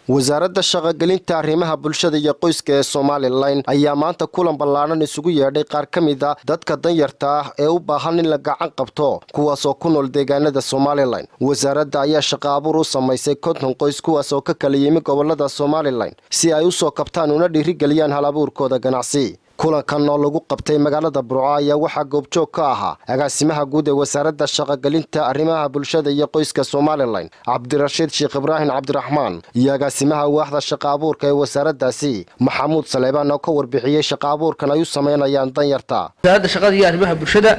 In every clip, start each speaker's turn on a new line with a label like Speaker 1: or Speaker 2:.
Speaker 1: Wasaaradda Shaqogelinta, Arrimaha Bulshada iyo Qoyska ee Somalilan ayaa maanta kulan ballaadhan isugu yeedhay qaar ka mid a dadka danyarta ah ee u baahan in la gacan qabto, kuwaasoo ku nool deegaanada Somalilan. Wasaaradda ayaa shaqo abuur u samaysay 50 qoys, kuwaas oo ka kala yimi gobolada Somalilan, si ay u soo kabtaan una dhiirigeliyaan hal abuurkooda ganacsi. Kulankan oo lagu qabtay magaalada Burco ayaa waxaa goobjoog ka ahaa agaasimaha guud ee Wasaaradda Shaqogelinta, Arrimaha Bulshada iyo Qoyska Somalilan, Cabdirashiid Sheekh Ibraahim Cabdiraxmaan, iyo agaasimaha waaxda shaqa abuurka ee wasaaraddaasi, Maxamuud Saleebaan, oo ka warbixiyey shaqa abuurkan ay u samaynayaan danyarta.
Speaker 2: Wasaaradda Shaqada iyo Arrimaha Bulshada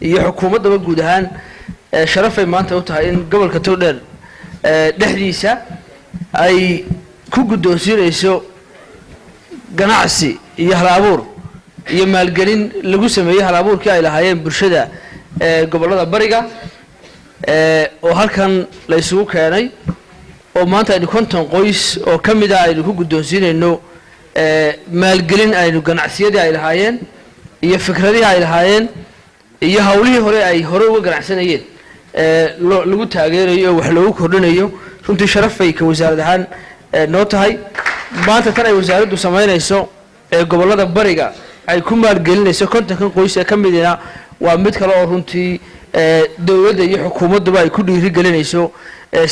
Speaker 2: iyo xukuumaddaba guud ahaan sharafay maanta u tahay in gobolka Togdheer dhexdiisa ay ku guddoonsiinayso ganacsi iyo hal abuur iyo maalgelin lagu sameeyey hal abuurkii ay lahaayeen bulshada gobollada bariga, oo halkan la isugu keenay, oo maanta aynu 50 qoys oo ka mid ah aynu ku guddoonsiinayno maalgelin aynu ganacsiyadii ay lahaayeen iyo fikradihii ay lahaayeen iyo hawlihii hore ay hore uga ganacsanayeen lagu taageerayo oo wax loogu kordhinayo. Runtii sharafay ka wasaarad ahaan noo tahay maanta tan ay wasaaraddu samaynayso ee gobollada bariga ay ku maalgelinayso 50-kan qoys ee ka midina waa mid kale oo runtii dowladda iyo xukuumadduba ay ku dhiirigelinayso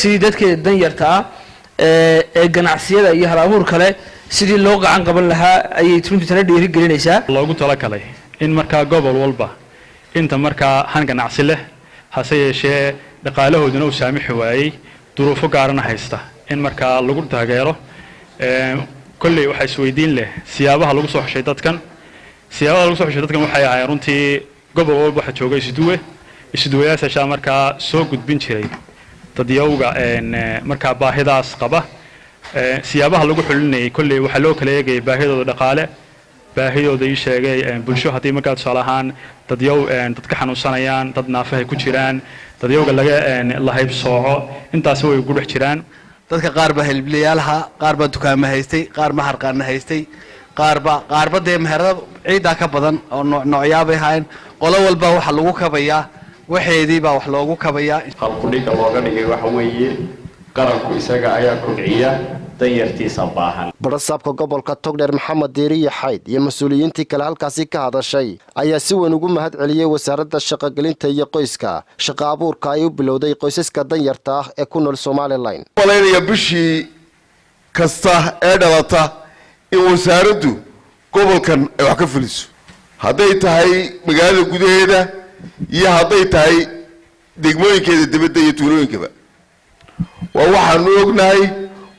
Speaker 2: sidii dadkeeda danyarta ah ee ganacsiyada iyo hal abuur kale sidii loo gacan qaban lahaa ayay runtii tana dhiirigelinaysaa.
Speaker 3: Loogu talagalay in markaa gobol walba inta markaa han ganacsi leh, hase yeeshee dhaqaalahooduna uu saamixi waayey, duruufo gaarana haysta, in markaa lagu taageero. Kolley waxaa isweydiin leh siyaabaha lagu soo xushay dadkan. Siyaabaha lagu soo xushay dadkan waxay ahaayeen, runtii gobol walba waxaa jooga isuduwe. Isuduwayaashaa markaa soo gudbin jiray dadyowga markaa baahidaas qaba. Siyaabaha lagu xulinayay kolley waxaa loo kala eegayay baahidooda dhaqaale, baahidooda ii sheegay bulsho, haddii markaa tusaale ahaan dadyow dad ka xanuunsanayaan, dad naafahay ku jiraan, dadyowga laga la haybsooco, intaasi way ugu dhex jiraan.
Speaker 4: Dadka qaar baa hiliblayaalaha, qaar baa dukaama haystay, qaar ma harqaana haystay, qaarba qaarba dee meherada ciiddaa ka badan oo noocyaabay haayeen. Qolo walba waxa lagu kabayaa waxeedii baa wax loogu kabayaa.
Speaker 5: Halkudhigga looga dhigay waxa weeye: qaranku isaga ayaa kobciya danyartiisa baahan.
Speaker 1: Barasaabka gobolka Togdheer, Maxamed Diiriya Xayd, iyo mas-uuliyiintii kale halkaasi ka hadashay ayaa si weyn ugu mahad celiyey Wasaaradda Shaqogelinta iyo Qoyska shaqa abuurka ay u bilowday qoysaska danyarta ah ee ku nool Somalilan.
Speaker 6: Malaynaya bishii kasta ee dhalata in wasaaraddu gobolkan ay wax ka fuliso, hadday tahay magaalada gudaheeda iyo hadday tahay degmooyinkeeda dibadda iyo tuulooyinkaba. Waa waxaanu ognahay,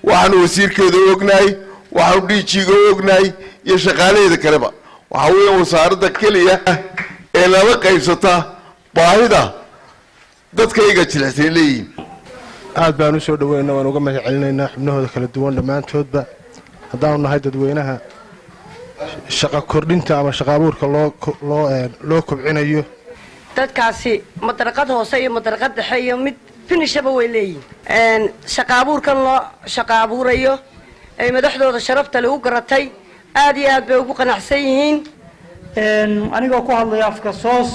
Speaker 6: waxaanu wasiirkeeda u ognahay, waxaanu DG-ga u ognahay iyo shaqaalaheeda kaleba. Waxaa weeyaan wasaaradda keliya ee lala qaybsata baahida dadkayga jilicsan leeyihiin.
Speaker 7: Aad baan u soo dhaweyna, waan uga mahad celinaynaa xubnahooda kala duwan dhammaantoodba. Haddaanu nahay dadweynaha shaqa kordhinta ama shaqa abuurka loo kobcinayo.
Speaker 8: Dadkaasi madaraqad hoose iyo madaraqad dhexe iyo mid finishaba way leeyihin. Shaqa abuurkan loo shaqa abuurayo ay madaxdooda sharafta le u garatay, aad iyo aad bay ugu qanacsan yihiin.
Speaker 9: Anigoo ku hadlaya afka SOS,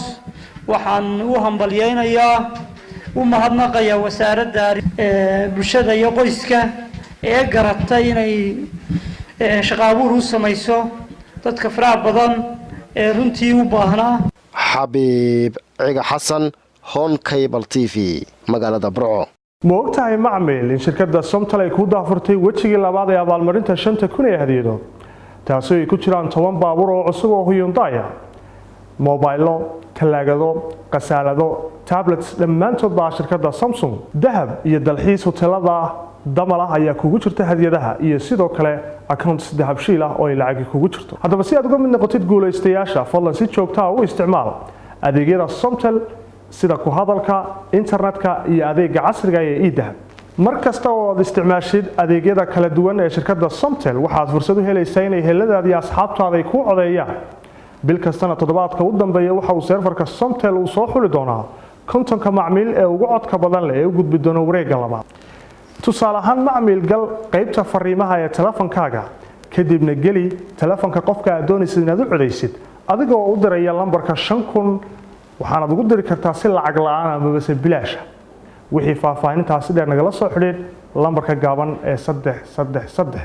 Speaker 9: waxaan u hambalyeynayaa, u mahadnaqayaa Wasaaradda Bulshada iyo Qoyska ee garatay inay shaqa abuur u samayso dadka faraha badan ee runtii u baahnaa.
Speaker 1: Xabiib Ciga Xasan, Horn Cable TV, magaalada Burco.
Speaker 10: Ma ogtahay, macmil, in shirkadda Somtel ay ku daahfurtay wejigii labaad ee abaalmarinta 5000 ee hadiyado, taasi ay ku jiraan 10 baabuur oo cusub oo Hyundai ah, mobaylo, talaagado, qasaalado, tablets, dhammaantood baa shirkadda Samsung, dahab iyo dalxiis hoteelada damal ah ayaa kugu jirta hadiyadaha, iyo sidoo kale accounts Dahabshiil ah oo ay lacagi kugu jirto. Haddaba, si aad uga mid noqotid guulaystayaasha, fadlan si joogtaa u isticmaal adeegyada Somtel, sida ku hadalka, internetka iyo adeega casriga ee eDahab. Mar kasta oo aad isticmaashid adeegyada kala duwan ee shirkadda Somtel, waxaad fursad u helaysaa inay heladaada iyo asxaabtaada ay kuu codeeyaan. Bil kastana toddobaadka u dambeeya waxa uu server-ka Somtel uu soo xuli doonaa 50-ka macmiil ee ugu codka badan leh ee u gudbi doona wareegga labaad. Tusaale ahaan, macmiil, gal qaybta fariimaha ee telefonkaaga, kadibna geli telefonka qofka aad doonaysid inaad u codaysid, adigoo u diraya lambarka 5000. Waxaanaad ugu diri kartaa si lacag la-aan amabase bilaasha. Wixii faahfaahintaasi dheer, nagala soo xidhiidh. lambarka gaaban ee 333.